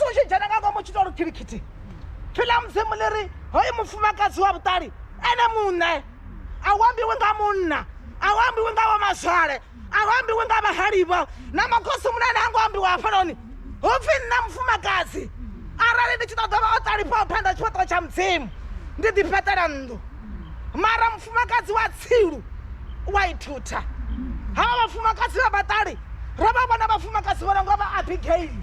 u tshi dzhena nga ngomu tshi to lukhilikhiti. Pfi ḽa Mudzimu ḽi ri hoyu mufumakadzi wa vhuṱali ene muṋe a hu ambiwi nga munna, a hu ambiwi nga vhomazwale, a hu ambiwi nga vhahalivho na makhosi munene ha ngo ambiwa hafhanoni. Hu pfi nṋe mufumakadzi arali ndi tshi ṱoḓa vha o ṱalifhaho phanḓa tshifhaṱuwo tsha Mudzimu ndi ḓifhaṱela nnḓu, mara mufumakadzi wa tsilu u a i thutha. Havha vhafumakadzi vha vhaṱali ro vha vhona vhafumakadzi vho no nga vha Abigaili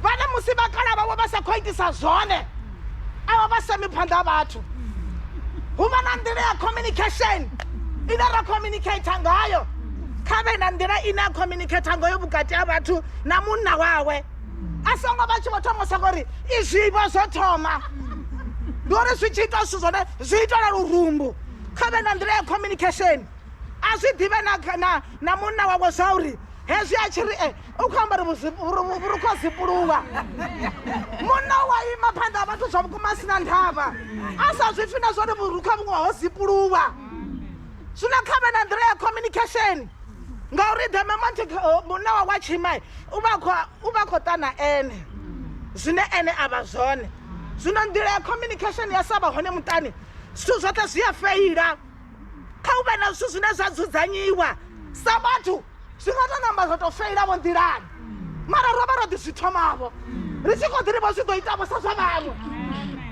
vhane musi vhakala vhavho vha sa khou itisa zwone a vha vha semi phanḓa ha vhathu. Hu vha na nḓila ya communication ine ra communicator ngayo, kha vhe na nḓila ine a communicator ngayo vhukati ha vhathu na munna wawe, a songo vha tshi vho thoma soko ri izwi vho zwo thoma, ndi uri zwi tshi itwa zwithu zwone zwi itela lurumbu. Kha vhe na nḓila ya communication, a zwi ḓivhe na, na, na munna wawe zwa uri hezwi a tshi ri e u khou amba uri vhurukhu ho zipuluwa, munna u a ima phanḓa ha vhathu zwa vhukuma a si na ndavha, a sa zwi pfi na zwone vhurukhu ha vhuṅwe ho zipuluwa. Zwino kha vhe na nḓila ya communication, ngauri the moment munna wawe a tshi ima u vha khou ṱana ene zwine ene a vha zwone. Zwino nḓila ya communication ya sa vha hone muṱani, zwithu zwoṱhe zwi a feila. Kha hu vhe na zwithu zwine zwa dzudzanyiwa sa vhathu, zwi nga tou namba zwa tou feila vho nḓilani, mara ro vha ro ḓi zwi thomavho ri tshi khou ḓi ri vho zwi ḓo itavho sa zwa vhaṅwe,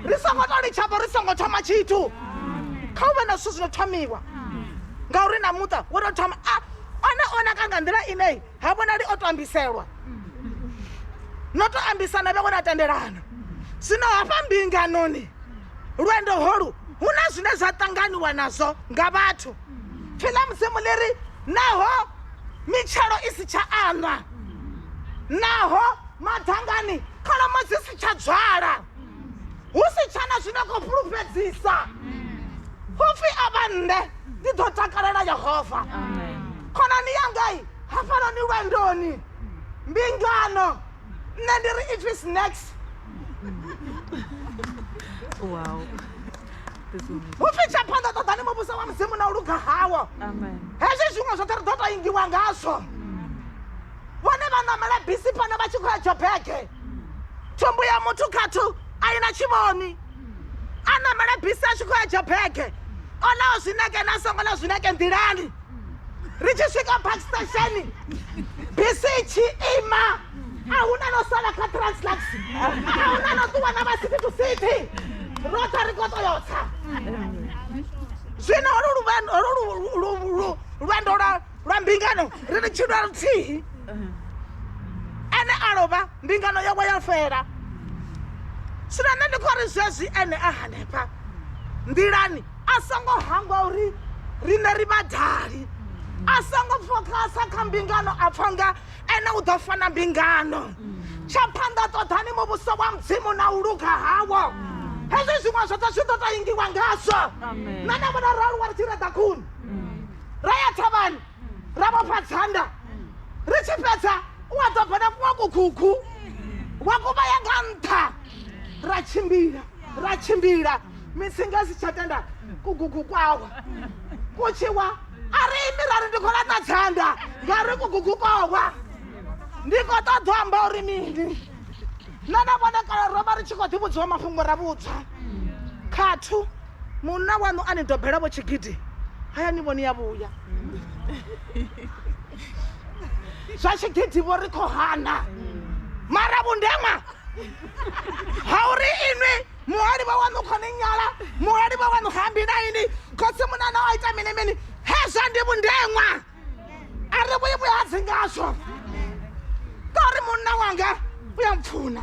ri songo tou litshavho ri songo thoma tshithu. Kha hu vhe na zwithu zwino thomiwa, ngauri na muṱa wo tou thoma a one o naka nga nḓila ine ha vhonali o to ambiselwa, no to ambisana vhewe na tendelana. Zwino hafha mbinganoni lwendo holu hu na zwine zwa ṱanganiwa nazwo nga vhathu. Pfi ḽa Mudzimu ḽi ri naho mitshelo i si tsha aṋwa, naho madangani kholomo dzi si tsha dzwala, hu si tsha na zwine khou fhulufhedzisa, hu pfi a vha nṋe ndi ḓo takalela Yehova. Khonani yangai hafhanoni lwendoni mbingano nṋe ndi ri ipfi snacks. Wow. This woman. Hu pfi tsha phanḓa ṱoḓani muvhuso wa Mudzimu na u luga hawo, Amen. hezwi zwiṅwe zwoṱhe ri ḓo tou ingiwa ngazwo. Vhone vha ṋamela bisi fhano vha tshi khou ya Joburg, thumbu ya muthu khathu a i na tshivhoni, a ṋamela bisi a tshi khou ya Joburg, o ḽaho zwineke na songo ḽa zwineke nḓilani. Ri tshi swika park station bisi i tshi ima, a huna no sala kha Translux, a huna no ṱuwa na vha city to city, roṱhe ri khou ṱoyo tsa. Zwino holu holu lwendo lwa mbingano ri ri tshilwa luthihi, ene a lovha mbingano yawe ya fela. Zwino nṋe ndi khou ri zwezwi ene a hanefha nḓilani a songo hangwa uri riṋe ri vhadali, a songo fokhasa kha mbingano a pfa nga ene u ḓo fana mbingano. Tsha phanḓa ṱoḓani muvhuso wa Mudzimu na u luga hawo, hezwi zwiṅwe zwoṱhe zwi ḓo tou ingiwa ngazwo. Nṋe na vhona ro aluwa ri tshi reḓa khuni, ra ya thavhani ra vhofha dzanda, ri tshi fhedza u a ḓo bvela kuṅwe kukhukhu wa kuvhaya nga nṱha, ra tshimbila ra tshimbila mitsinga i si tsha tenda kugugu kwawa ku tshi wa, a ri imi ra ri ndi khou laṱa dzanda ngauri kugugu kowa. Ndi khou ṱoḓa u amba uri mini, nṋe na vhone kale ro vha ri tshi khou ḓi vhudziwa mafhungo ra vhudzwa khathu munna waṋu a ni dobela vho tshigidi hayani vhoni ya vhuya zwa tshigidi vho ri khou hana, mara vhundemwa ha uri inwi muhali vha waṋu khou ni nyala, muhali vha waṋu ha ambi na ini, khotsi munana o ita mini mini, hezwo ndi vhundemwa, a ri vhuyi vhuhadzi ngazwo, ngauri munna wanga u ya mpfuna.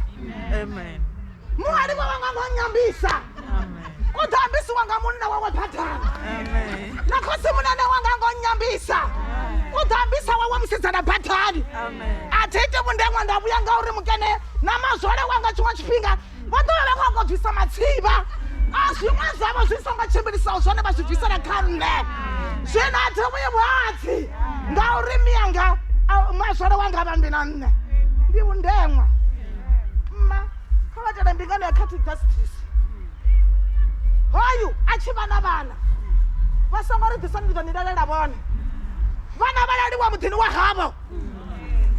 Amen. Muhali vha wanga ngo nyambisa, Amen. u ḓo ambisiwa nga munna wawe badani. Amen. Na khotsi munana wanga ngo nyambisa, u ḓo ambisa wawe musidzana badani. Amen. A thi iti vhundemwa nda vhuya ngauri mukene na mazwale wanga tshiṅwe tshifhinga vha ḓo vha vha khou khou bvisa matsivha a zwiṅwe zwavho zwi songo tshimbilisaho zwone vha zwi bvisela kha nṋe. Zwino a thi vhuyi vhuhadzi ngauri miyanga mazwale wanga vhambi na nṋe ndi vhundemwa. Mma kha vha tele mbingano ya court justice, hoyu a tshi vha na vhana vha songo ri ḓisani ndi ḓo ni lalela vhone, vhana vha laliwa muḓini wa havho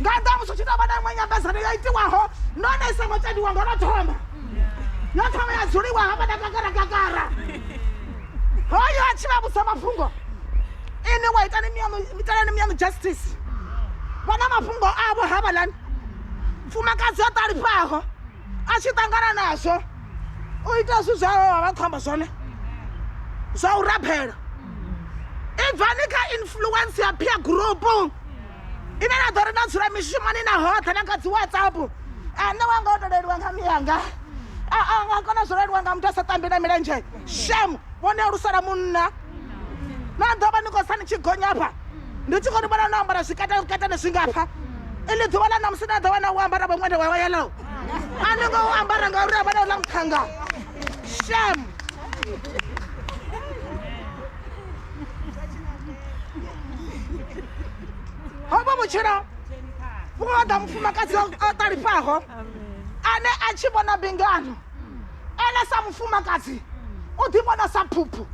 nga nnḓa ha musi hu tshi tou vha na iṅwe nyambedzano yo itiwaho Nahone i songo tendiwa nga lwo thoma yo thoma ya dzuliwa hafha na kakara kakara hoyo a tshi vha vhusa mafhungo ini wa itani miyaṋu itelani miyaṋu justice vha na mafhungo avho havhaḽani mufumakadzi o ṱalifhaho a tshi ṱangana nazwo u ita zwithu zwa vha vha khou amba zwone zwa u rabela ibvani kha influence ya peer group ine na ḓo ri na dzula mishumoni na hoṱhe na kha dzi whatsapp ane wanga o to leliwa nga miyanga a nga kona zwo leliwa nga muthu a sa ṱambi na milenzhe shame vhone alusala munna na ḓo vha ni khou sa ni tshi gonya hafha ndi tshi khou ni vhona no ambara zwikatane zwingafha iḽi ḓuvha ḽa ṋamusi na ḓo vha na u ambara vho ṅwenda wa yellow a ni ngo u ambara ngauri a vha na uḽa muṱhanga shame hovho vhutshilo vhu khou ḓa mufumakadzi o ṱalifhaho ane a tshi vhona mbingano ene sa mufumakadzi u ḓi vhona sa phuphu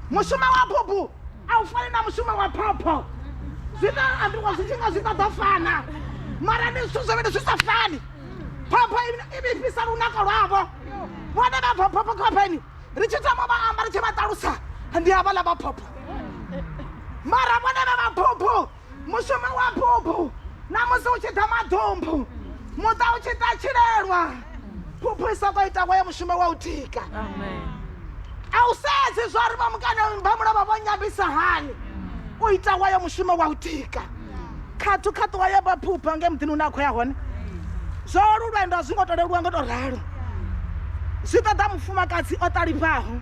mushumo wa phuphu a u fani na mushumo wa phopho zwi ḓo ambiwa zwi tshi nga zwi ṱoḓo fana mara ndi zwithu zwivhili zwi sa fani phopho i vhifhisa lunako lwavho vhone vha bva phopho khofheni ri tshi thoma vha amba ri tshi vha ṱalusa ndi havhaḽa vha phopho mara vhone vha vha phuphu mushumo wa phuphu na musi hu tshi ḓa maḓumbu muṱa u tshi ṱatshilelwa phuphu i soko ita wayo mushumo wa u tika a u sedzi zwa uri vha mukana vha mulovha vho nyambisa hani u ita wayo mushumo wa u tika khathu kha ṱuwa ya vha phupha nge muḓini une a khou ya hone zwo lu lwendo a zwi ngo to leluwa ngo to ralo zwi ṱoḓa mufumakadzi o ṱalifhaho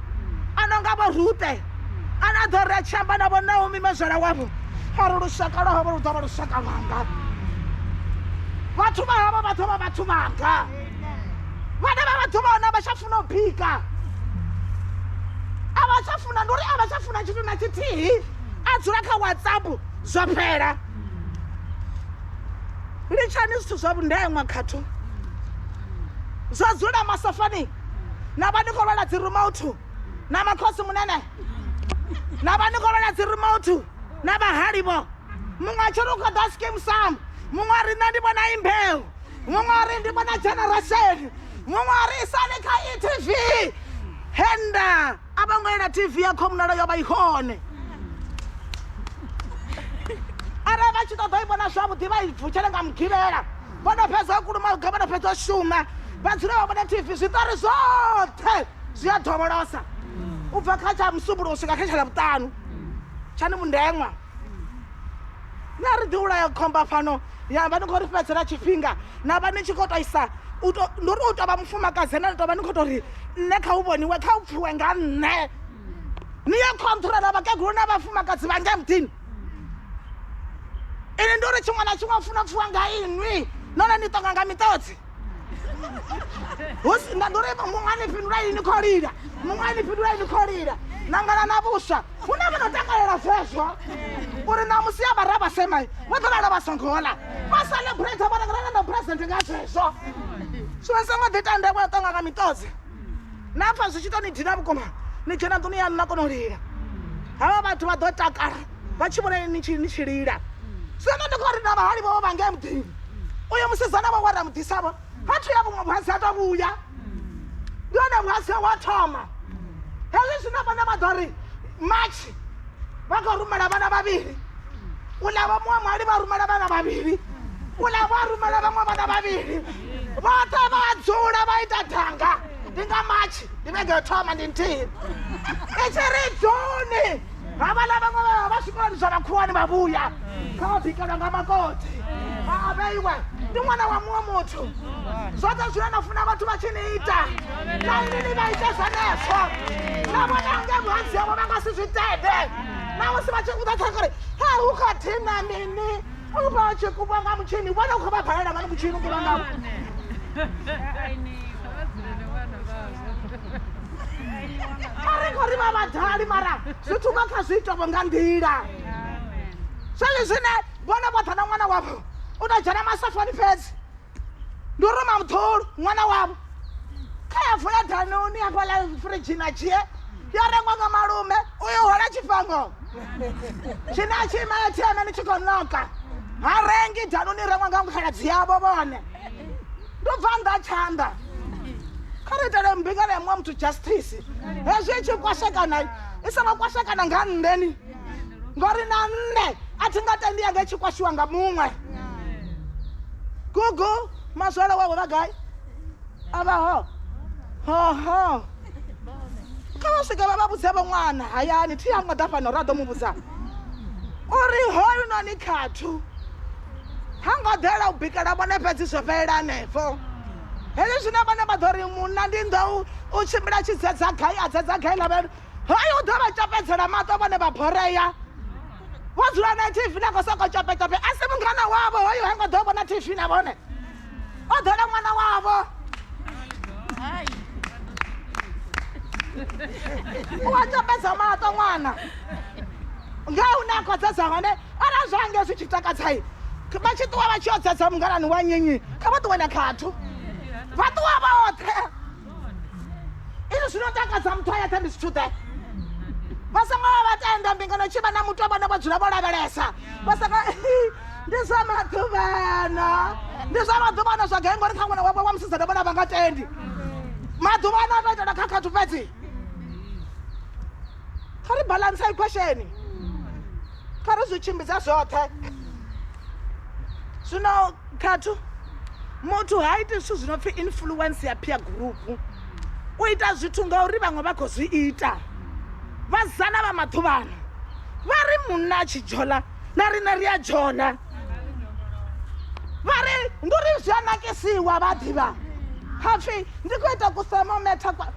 a no nga vho rute a na ḓo ri a tshi amba na vho naomi mezwala wavho a ri lushaka lwa havho lu ḓo vha lushaka lwanga vhathu vha havho vha ḓo vha vhathu vhanga vhane vha vhathu vha hone a vha tsha funa u bika a vha tsha funa ndi uri a vha tsha funa tshithu na tshithihi a dzula kha whatsapp zwo fhela litshani zwithu zwa vhundeṅwa khathu zwa dzula masofani na vha ni khou lwala dzi remote na makhosi munene na vha ni khou lwala dzi remote na vhahali vho muṅwe a tshi ri u khou ḓa skim sam muṅwe a ri nṋe ndi vhona imbeu muṅwe a ri ndi vhona generation muṅwe a ri isani kha etv henda a vho ngo ela tv ya khomunala yo vha i hone arali vha tshi ṱoḓa i vhona zwavhuḓi vha i vutshele nga mugivhela vho no fhedza u kulumaga vho no fhedza u shuma vha dzule vha vhona tv zwiṱori zwoṱhe zwi a dovholosa u bva kha tsha musumbulo u swika kha tsha ḽavhuṱanu tshani vhundeṅwa na ri ḓi vhulaya khomba fhano ya vha ni khou ri fhedzela tshifhinga na vha ni tshi khou tou isa ndi uri u tou vha mufumakadzi ane tou vha ni khou tou ri nṋe kha u vhoniwe kha u pfhiwe nga nṋe ni ye khonṱhura na vhakegulu na vhafumakadzi vha nge muḓini ini ndi uri tshiṅwe na tshiṅwe funa pfhiwa nga inwi nahone ni tonga nga miṱodzi ndi uri muṅwe ani fhindula ini khou lila muṅwe ani fhindula ini khou lila nangana na vhuswa hu na vha no takalela zwezwo uri ṋamusi ya vhara vha sema vho ḓo lala vha songo ḽa vha celebrate vha rengela na president nga zwezwo zwino songo ḓi tandekwa tonga nga miṱodzi na pfa zwi tshi to ni dina vhukuma ni dzhena nḓuni yaṋu na kona u lila havha vhathu vha ḓo takala vha tshi vhona ni tshi ni tshi lila zwino ndi khou ri na vhahali vho vha ngei muḓini uyo musidzana vho wa ra muḓisavho ha thu ya vhuṅwe vhuhadzi ha to vhuya ndi hone vhuhadzi wa thoma hezwi zwine vhone vha ḓo ri march vha khou rumela vhana vhavhili uḽa vho muṅwe muhali vha rumela vhana vhavhili uḽa vho rumela vhaṅwe vhana vhavhili vhoṱhe vha dzula vha ita thanga ndi nga matshi ndi vhege yo thoma ndi nthihi i tshi ri juni havhaḽa vhaṅwe vha vha zwikoloni zwa vhakhuwani vha vhuya kha vha bikelwa nga makoti a vheiwe ndi ṅwana wa muṅwe muthu zwoṱhe zwine na funa vhathu vha tshi ni ita na ini ni vha ite zwenezwo na vhona nge vhuhadzi havho vha nga si zwi tende na musi vha tshi vhuḓa ṱhanga uri he hu kha thina mini u vha tshi kuvha nga mutshini vhone u khou vha balela ngani mutshini u kuvha ngawo a ri khou ri vha vhadali mara zwithu nga kha zwi itwavho nga nḓila zwezwi zwine vhone vhoṱhe na ṅwana wavho u tou dzhena masafani fhedzi ndi u ruma muthulu ṅwana wavho kha ya vula danoni hafhaḽa firidzhini a dzhie yo rengwa nga malume uyo hola tshifhango tshine a tshi ima atm ni tshi khou noka ha rengi danoni rengwa nga khaladzi yavho vhone. Ndo bva nnḓa tshanḓa. Kha ri itele mbingano ya muṅwe muthu justice. Hezwi i tshi kwashekana i songo kwashekana nga nṋe ni. Ngori na nṋe a thi nga tendi yanga i tshi kwashiwa nga muṅwe. Gugu mazwale wawe vha gai? A vha ho? Hoho. Kha vha swike vha vha vhudze vho ṅwana hayani thi ha ngo ḓa fhano ra ḓo mu vhudza uri hoyunoni khathu ha ngo ḓela u bikela vhone fhedzi zwo fhelela hanefho. Hezwi zwine vhone vha ḓo ri munna ndi nḓou u tshimbila tshi dzedza gai a dzedza gai ḽa vha hoyu u ḓo vha tsopedzela maṱo vhone vha borea. Vho dzula na TV na khou sokou tsopetsophe a si mungana wavho hoyu ha ngo ḓo vhona TV na vhone. O ḓela ṅwana wavho. U a tsopedza maṱo ṅwana. Nga hune a khou dzedza hone arali zwange zwi tshi takadza vha tshi ṱuwa vha tshi yo dzedza munganani wa nyinyi kha vha ṱuwe na khathu. Vha ṱuwa vhoṱhe. Izwi zwino takadza muthu a yeṱhe ndi zwithu ḓe. Vha songo vha vha tenda mbingano tshi vha na muthu vhone vho dzula vho lavhelesa. Vha songo ndi zwa maḓuvhano. Ndi zwa maḓuvhano zwa gai ngori kha ṅwana wavho wa musidzana vhone a vha nga tendi. Maḓuvhano a to itela kha khathu fhedzi. Kha ri balance equation. Kha ri zwi tshimbidza zwoṱhe. Zwino khathu muthu ha iti zwithu zwi no pfi influence ya peer group. U ita zwithu ngauri vhaṅwe vha khou zwi ita. Vhasidzana vha maḓuvhano vha ri munna a tshi dzhola na riṋe ri a dzhola. Vha ri ndi uri zwi a nakisiwa vha ḓivha. Hapfi ndi khou ita ku thermometer kwa.